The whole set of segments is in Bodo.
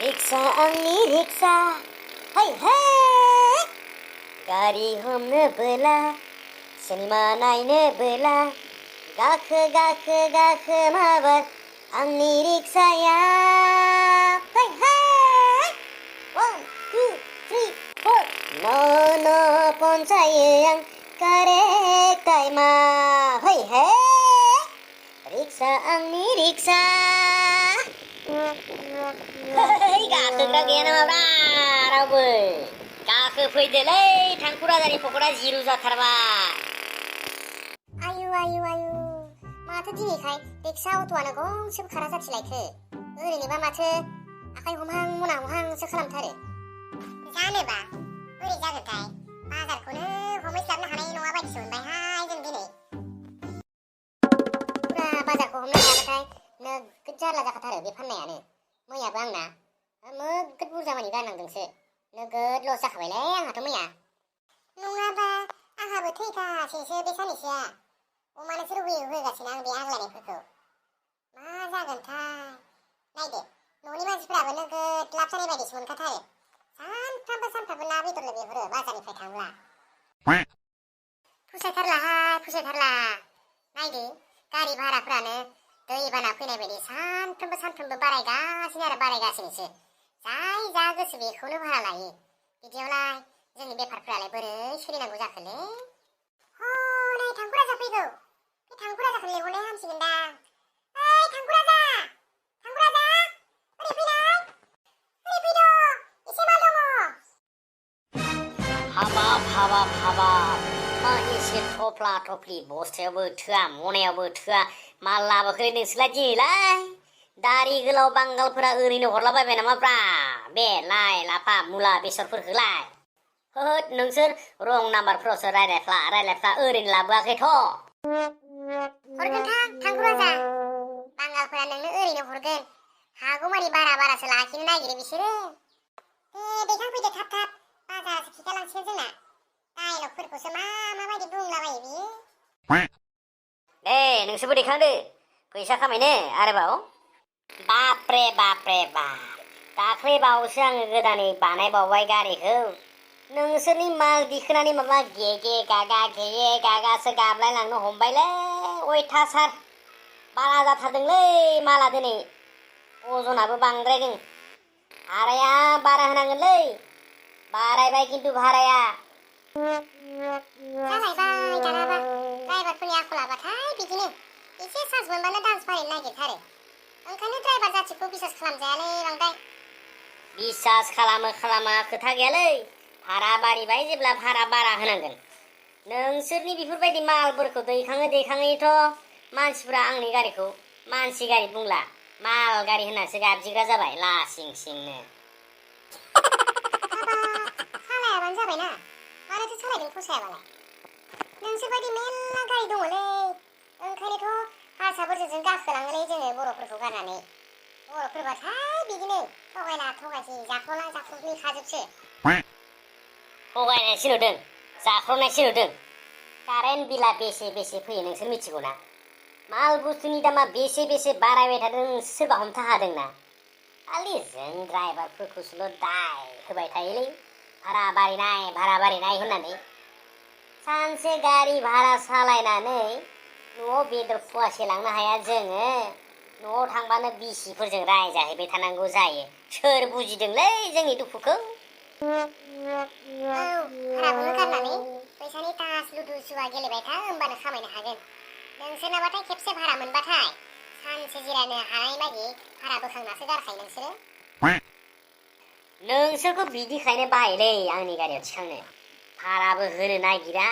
रिक्सा आंनि रिक्सा है है गारि हमनोबोला सिनेमा नायनोबोला गाखो गाखो गाखो माबार आंनि रिक्साया है है 1 2 3 4 न' न' पहुंचायो आं कारेक्ट टाइमाव है है रिक्सा आंनि रिक्सा गाखोग्रा गैया नामाब्रा रावबो गाखोफैदोलै थांखुराजानि पकेटआ जिरु जाथारबाय आयु आयु आयु माथो दिनैखाय रिक्सा अट'आनो गंसेबो खारा जाथिलायखो ओरैनोबा माथो आखाइ हमहां मना हमहांसो खालामथारो जानोबा बोरै जागोनथाय बाजारखौनो हमहैस्लाबनो हानाय नङा बायदिसो मोनबायहाय जों दिनै फुरा बाजारखौ हमनो हायाबाथाय नोगोद जारला जाखाथारो बे फाननायानो मैयाबो आंना नोगोद बुरजा मानि गारनांदोंसो नोगोद लस जाखाबायलै आंहाथ' मैया नङाबा आंहाबो थैखासैसो बे साननैसोआ अमानोसो लुबैयो होगासिनो आं बे आग्लायनायफोरखौ मा जागोनथाय नायदो न'नि मानसिफोराबो नोगोद लाब जानाय बायदिसो मोनखाथारो सानफ्रामबो ना बेदरल' बिहरो बाजारनिफ्राय थांब्ला फुसायथारला नायदो गारि भाराफ्रानो दैबाना फैनाय बायदि सानफ्रोमबो बारायगासिनोसो जाय जा गोसो बेखौनो भारा लायो बिदियावलाय जोंनि बेफारफ्रालाय बोरै सोलिनांगौ जाखोलै हनै थांखुराजा फैगौ बे थांखुराजाखौ लेंहरनाया हामसिगोनदां ओइ थांखुराजा ओरै फैनाय ओरै फैद' एसे माल दङ हाबाब मा एसे थफ्ला थफ्लि बस्थायावबो थोआ मनायावबो थोआ माल लाबोखो नोंसोरलाय दिनैलाय दारि गोलाव बांगालफोरा ओरैनो हरलाबायबाय नामाब्रा बे लाइ लाफा मुला बेसरफोरखौलाय होद नोंसोर रं नाम्बारफ्रावसो रायलायफ्ला ओरैनो लाबोआखैथ' हरगोन थांखुराजा बांगालफोरा नोंनो ओरैनो हरगोन हागौमानि बारासो लाखिनो नागिरो बिसोरो दे दैखांफैदो थाब बाजारासो खिथालांसिगोन जोंना डायलगफोरखौसो माबायदि बुंलाबायो बियो दे नोंसोरबो दैखांदो फैसा खामायनो आरोबाव बापरे बाप दाख्लै बावैसो आङो गोदानै बानायबावबाय गारिखौ नोंसोरनि माल दिखोनानै माबा गेगे गागासो गाबलायलांनो हमबायलै अयथासार बारा जाथारदोंलै माला दिनै अजनाबो बांद्रायदों भाराया बारा होनांगोनलै बारायबाय खिन्थु भाराया जालायबाय दानाबा ड्राइभारफोरनि आखल आबाथाय बिदिनो एसे चान्स मोनबानो डान्स फारिनो नागिरथारो ओंखायनो ड्राइभार जाथिखौ बिसास खालामजायालै बांद्राय बिसास खालामा खोथा गैयालै भारा बारिबाय जेब्ला भारा बारा होनांगोन नोंसोरनि बेफोरबायदि मालफोरखौ दैखाङैथ' मानसिफ्रा आंनि गारिखौ मानसि गारि बुंला माल गारि होननासो गाबज्रिग्रा जाबाय लासिंसिंनो सालायाबानो जाबायना मानोथो सालायदों फसायाबालाय नोंसोरबायदि मेल्ला गारि दङलै ओंखायनोथ' हारसाफोरजों गाखोलाङोलै जोङो बर'फोरखौ गारनानै बर'फोरबाथाय बिदिनो थगायला थगायसि जाख्ल'नि खाजोबसो थगायनायसो नुदों जाख्ल'नायसो नुदों कारेन्ट बिला बेसे फैयो नोंसोर मिथिगौना माल बुस्थुनि दामा बेसे बारायबाय थादों सोरबा हमथा हादोंना खालि जों ड्राइभारफोरखौसोल' दाय होबाय थायोलै भारा बारिनाय होननानै सानसे गारि भारा सालायनानै न'आव बेदर फुवासे लांनो हाया जोङो न'आव थांबानो बिसिफोरजों रायजाहैबाय थानांगौ जायो सोर बुजिदोंलै जोंनि दुखुखौ भाराखौनो गारनानै फैसानि तास लुदु जुवा गेलेबाय था होमबानो खामायनो हागोन नोंसोरनाबाथाय खेबसे भारा मोनबाथाय सानसे जिरायनो हानाय बायदि भारा बोखांनासो गारखायो नोंसोरखौ बिदिखायनो बायोलै आंनि गारियाव थिखांनो भाराबो होनो नागिरा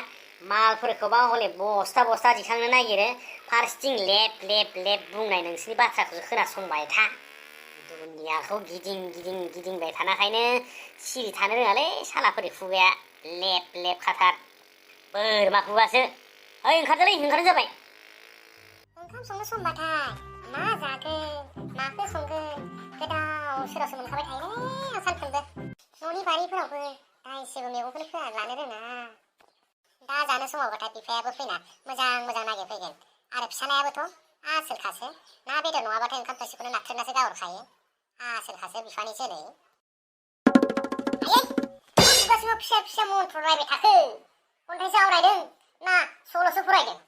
मालफोरखौबा हले बस्ता दिखांनो नागिरो फारसेथिं लेब बुंनाय नोंसोरनि बाथ्राखौ खोनासंबाय था दुनियाखौ गिदिंबाय थानायखायनो सिरि थानो रोङालै सालाफोरनि खुगाया लेब खाथार बोरमा खुगासो ओइ ओंखारनो जाबाय ओंखाम संनो समबाथाय मा जागोन माखौ संगोन गोदाव सोरावसो मोनखाबाय थायोलै आं सानफ्रोमबो न'नि बारिफोरावबो दाइसेबो मैगंखौनो फोना लानो रोङा दा जानो समावबाथाय बिफायाबो फैना मोजां नागिरफैगोन आरो फिसालायाबोथ' आसोलखासो ना बेदर नङाबाथाय ओंखाम थोरसिखौनो नाथ्रोदनासो गाहरखायो आसोलखासो बिफानि जोलै आयै खुगासिङाव फिसा फिसा मन्थ्र रायबाय थाखो खन्थाइसो आवरायदों ना सल'सो फरायदों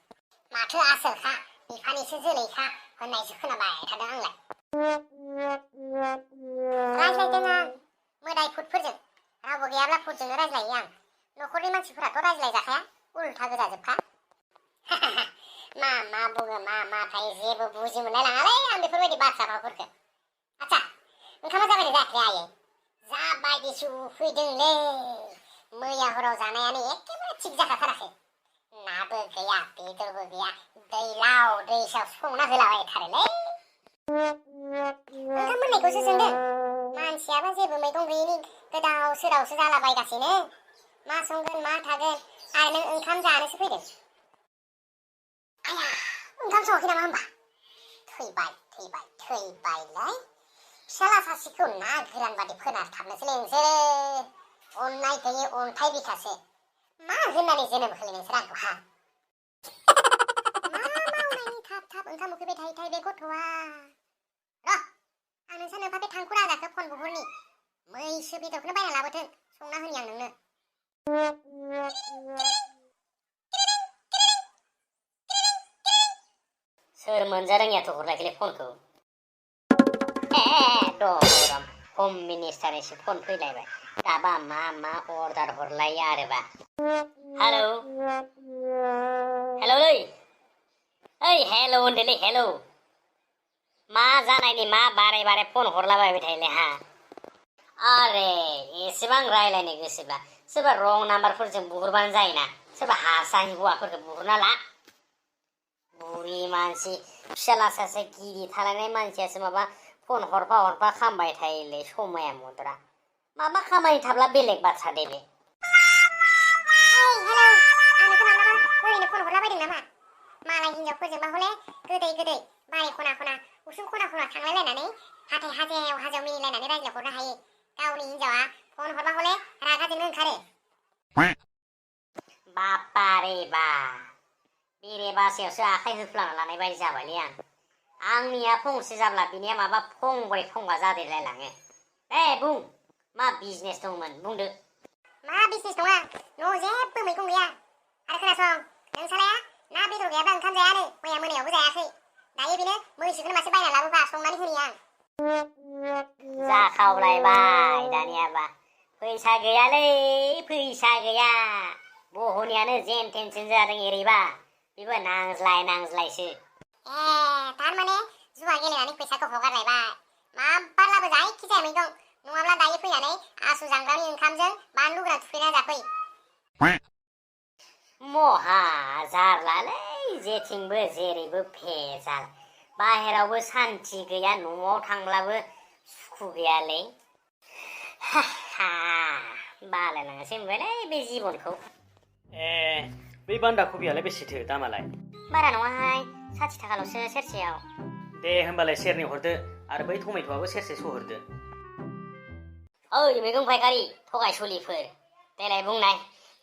माथो आसोलखा बिफानिसो जोलैखा होननायसो खोनाबाय थादों आंलाय रायज्लायदों आं मोदाय भुतफोरजों रावबो गैयाब्ला भुतजोंनो रायज्लायो आं न'खरनि मानसिफोराथ' रायज्लायजाखाया उल्था गोजाजोबखा मा बुङो माथाय जेबो बुजि मोनलाय लाङालै आं बेफोरबायदि बाथ्राफोरखौ आच्छा ओंखामा जाबायना जायाखै आयै जाबायदिसो उखैदोंलै मैया हराव जानायानो एखेबारे थिग जाखाथाराखै नाबो गैया बेदरबो गैया दैलाव दैसाव संना होलाबायथारोलै ओंखाम मोननायखौसो सोंदों मानसियाबा जेबो मैगं गैयिनि गोदाव सोरावसो जालाबायगासिनो मा संगोन मा थागोन आरो नों ओंखाम जानोसो फैदों आया ओंखाम सङाखै नामा होमबा थैबायलै फिसाला सासेखौ ना गोरान बादि फोनारथाबनोसैलै नोंसोरो अननाय गैयै अन्थाइ बिखासो मा होननानै जोनोम होलै नोंसोर आंखौ हा मा मावनायनि थाब ओंखाम उखैबाय थायो बे गथ'आ र' आं नोंसोरनो बे थांखु राजाखौ फन बुहरनि मैसो बेदरखौनो बायना लाबोथों संना होनि आं नोंनो सोर मोनजारोङियाथ' हरनायखौलै फनखौ दरम हम मिनिस्टारनिसो फन फैलायबाय दाबा मा अर्डार हरलायो आरोबा हेलौलै ओइ हेलौ होनदोलै हेलौ मा जानायनि मा बारे फन हरलाबायबाय थायोलै हा आरे एसेबां रायलायनो गोसोब्ला सोरबा रं नाम्बारफोरजों बुहरबानो जायोना सोरबा हारसानि हौवाफोरखौ बुहरना ला बुरि मानसि फिसाला सासे गिरि थालायनाय मानसियासो माबा फन हरफा खामबाय थायोलै समाया मुद्रा माबा खामानि थाब्ला बेलेग बाथ्रा दे बे हेलौ आंनोखौ माब्लाबा ओरैनो फन हरलाबायदों नामा मालाय हिनजावफोरजोंबा हले गोदै बारि खना उसुं खना थांलायलायनानै हाथाय हाजायाव मिनिलायनानै रायज्लायहरनो हायो गावनि हिनजावा फन हरबा हले रागाजोंनो ओंखारो बापा रे बा बेरे बासायावसो आखाइ होफ्लांना लानाय बायदि जाबायलै आंनिया फंसे जाब्ला बिनिया माबा फंबा जादेरलायलाङो बुं मा बिजनेस दंमोन बुंदो मा बिजनेस नङा न'आव जेबो मैगं गैया आरो खोनासं नोंसालाया ना बेदर गैयाबा ओंखाम जायानो मैया मोनायावबो जायाखै दायो बेनो मैसोखौनो मासे बायना लाबोबा संनानै होनि आं जाखावलायबाय दानियाबा फैसा गैयालै फैसा गैया बहनियानो जेन थेनसो जादों एरैबा बेबो नांज्लायसो थारमाने जुवा गेलेनानै फैसाखौ हगारलायबाय माब्लाबो जायखिजाया मैगं नङाब्ला दायो फैनानै आसु जांग्रानि ओंखामजों बानलु गोरान थुफ्लेना जाफै महा जारलालै जेथिंबो जेरैबो भेजाल बाहेरावबो सान्थि गैया न'आव थांब्लाबो सुखु गैयालै बालायलाङासै मोनबायलै बे जिबनखौ बै बान्दा कबियालाय बेसेथो दामालाय बारा नङाहाय 60 थाखाल'सो सेरसेयाव दे होमबालाय सेरनै हरदो आरो बै टमेट'आबो सेरसेसो हरदो ओइ मैगं फायखारि थगायसुलिफोर देलाय बुंनाय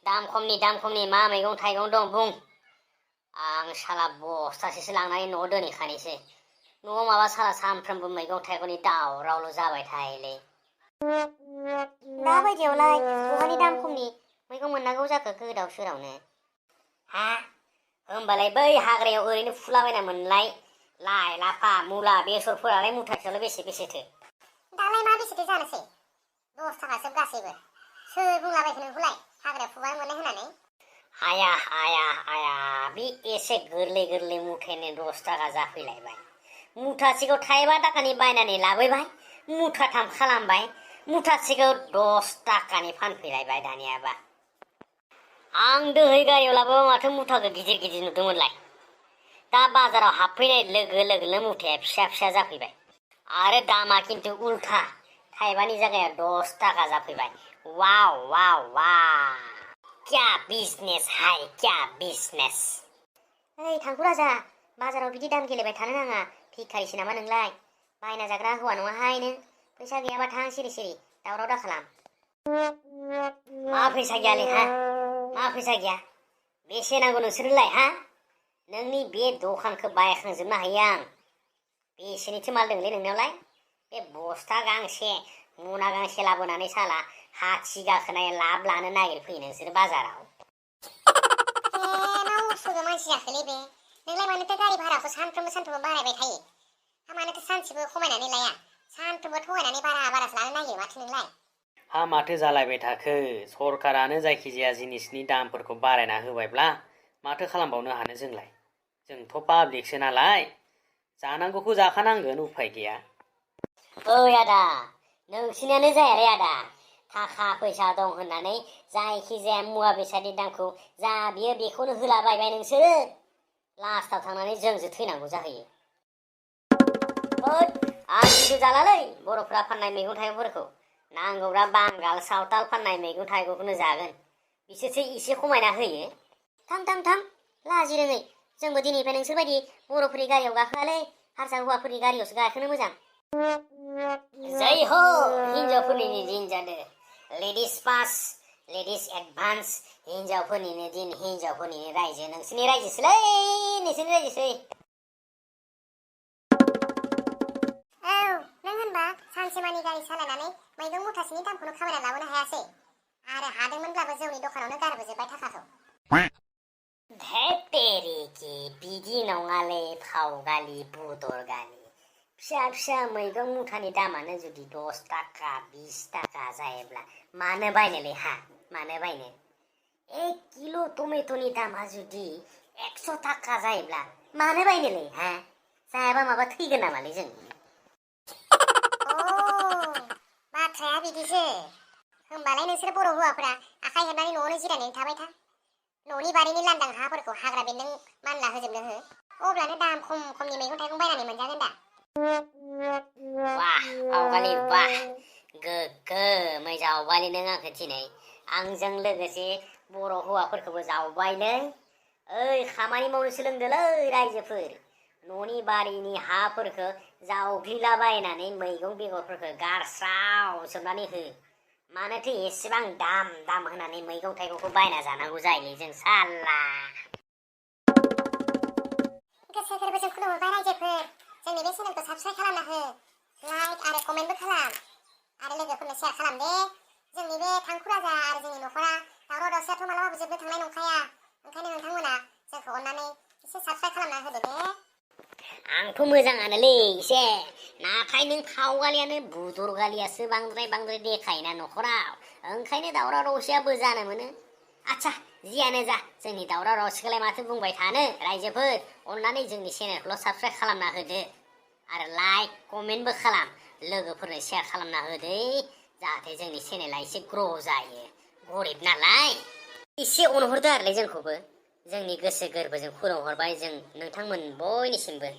दाम खमनि मा मैगं थाइगं दं बुं आं साला बस्थासेसो लांनानै न'आव दोनहैखानोसै न'आव माबा साला सानफ्रोमबो मैगं थाइगंनि दावरावल' जाबाय थायोलै दा बायदियावलाय बहानि दाम खमनि मैगं मोननांगौ जाखो गोदाव सोरावनो होमबालाय बै हाग्रायाव ओरैनो फुलाबायना मोनलाय लाइ लाफा मुला बेसरफोरालाय मुथासेयावलाय बेसेथो दालाय मा बेसेथो जानोसै 10 थाखासो गासैबो सोर बुंलाबायखो नोंखौलाय हाग्रायाव फुबानो मोननाय होननानै आया बे एसे गोरलै मुथायानो 10 थाखा जाफैलायबाय मुथासेखौ 5 थाखानि बायनानै लाबोबाय मुथाथाम खालामबाय मुथासेखौ 10 थाखानि फानफैलायबाय दानियाबा आं दोहै गारियाव लाबोबा माथो मुथाखौ गिदिर नुदोंमोनलाय दा बाजाराव हाबफैनाय लोगो मुथाया फिसा जाफैबाय आरो दामा खिन्थु उल्था 5नि जायगायाव 10 थाखा जाफैबाय वाव क्या बिजनेस हाय क्या बिजनेस ओइ थांखु राजा बाजाराव बिदि दाम गेलेबाय थानो नाङा भिखारिसो नामा नोंलाय बायना जाग्रा हौवा नङाहाय नों फैसा गैयाबा थां सिरि दावराव दाखालाम मा फैसा गैयालै मा फैसा गैया बेसे नांगौ नोंसोरनोलाय नोंनि बे दखानखौ बायखांजोबनो हायो आं बेसेनिथो माल दंलै नोंनावलाय बे बस्था गांसे मना गांसे लाबोनानै साला हाथि गाखोनाय लाब लानो नागिरफैयो नोंसोर बाजाराव। नावसोगो मानसि जाखोलै बे नोंलाय मानोथो गारि भाराखौ सानफ्रोमबो बारायबाय थायो? मानोथो सानसेबो खमायनानै लाया? सानफ्रोमबो थगायनानै बारासो लानो नागिरो माथो नोंलाय? हा माथो जालायबाय थाखो? सरखारानो जायखिजाया जिनिसनि दामफोरखौ बारायना होबायब्ला माथो खालामबावनो हानो जोंलाय? जोंथ' पाब्लिकसो नालाय जानांगौखौ जाखानांगोन, उफाय गैया। ओइ आदा, नोंसिनियानो जायालै आदा। थाखा फैसा दं होननानै जायखिजाया मुवा बेसादनि दामखौ जा बियो बेखौनो होलाबायबाय नोंसोरो। लास्टाव थांनानै जोंसो थैनांगौ जाहैयो। आं खिन्थु जालालै बर'फ्रा फाननाय मैगं थाइगंफोरखौ। नांगौब्ला बांगाल सावथाल फाननाय मैगं थाइगंखौनो जागोन। बिसोरसो एसे खमायना होयो। थां लाजि रोङै। जोंबो दिनैनिफ्राय नोंसोरबायदि बर'फोरनि गारियाव गाखोआलै, हारसा हौवाफोरनि गारियावसो गाखोनो मोजां। जै हो हिनजावफोरनि दिन जादो। लेडिस पास, लेडिस एडभान्स, हिनजावफोरनिनो दिन, हिनजावफोरनिनो रायजो। नोंसोरनि रायजोसोलै, नोंसोरनि रायजोसै। नों होनबा सानसेमानि गारि सालायनानै मैगं मुथासेनि दामखौनो खामायना लाबोनो हायासै? आरो हादोंमोनब्लाबो जौनि दखानावनो गारबोजोब्बाय थाखाखौ। धेत्तेरिखि, बिदि नङालै फावगालि बुदरगालि। फिसा मैगं मुथानि दामानो जुदि 10 थाखा 20 थाखा जायोब्ला मानो बायनोलै हा? मानो बायनो? 1 किल' टमेट'नि दामा जुदि 100 थाखा जायोब्ला मानो बायनोलै हा? जायाबा माबा थैगोन नामालै जों? बाथ्राया बिदिसो। होमबालाय नोंसोर बर' हौवाफोरा आखाइ हेबनानै न'आवनो जिरायनानै थाबाय था। न'नि बारिनि लांदां हाफोरखौ हाग्रा बेन्दों मानला होजोबनो हो। अब्लानो दाम खमनि मैगं थाइगं बायनानै मोनजागोन दा। वाह फावगालि वाह, गोग्गोमै जावबायलै नों आंखौ दिनै। आंजों लोगोसे बर' हौवाफोरखौबो जावबायलै। ओइ खामानि मावनो सोलोंदोलै रायजोफोर। न'नि बारिनि हाफोरखौ जावग्लिलाबायनानै मैगं बेगरफोरखौ गारस्रावजोबनानै हो। मानोथो एसेबां दाम होनानै मैगं थाइगंखौ बायना जानांगौ जायोलै जों साला। गोसो गोरबोजों खुलुमहरबाय रायजोफोर। जोंनि बे चेनेलखौ साबस्क्राइब खालामना हो, लाइक आरो कमेन्टबो खालाम, आरो लोगोफोरनो शेयार खालाम दे। जोंनि बे थांखुराजा आरो जोंनि न'खरा दावराव दावसियाथ' मालाबाबो जोबनो थांनाय नंखाया। ओंखायनो नोंथांमोना जोंखौ अननानै एसे साबस्क्राइब खालामना होदो दे। आंथ' मोजाङानोलै एसे, नाथाय नों फावगालियानो बुदरगालियासो बांद्राय देखायोना न'खराव। ओंखायनो दावराव दावसियाबो जानो मोनो। आच्छा, जियानो जा, जोंनि दावराव दावसिखौलाय माथो बुंबाय थानो रायजोफोर। अननानै जोंनि चेनेलखौल' साबस्क्राइब खालामना होदो, आरो लाइक कमेन्टबो खालाम, लोगोफोरनो शेयार खालामना होदो, जाहाथे जोंनि चेनेला एसे ग्र' जायो। गरिब नालाय एसे अनहरदो आरोलै जोंखौबो। जोंनि गोसो गोरबोजों खुलुमहरबाय जों नोंथांमोन बयनिसिमबो।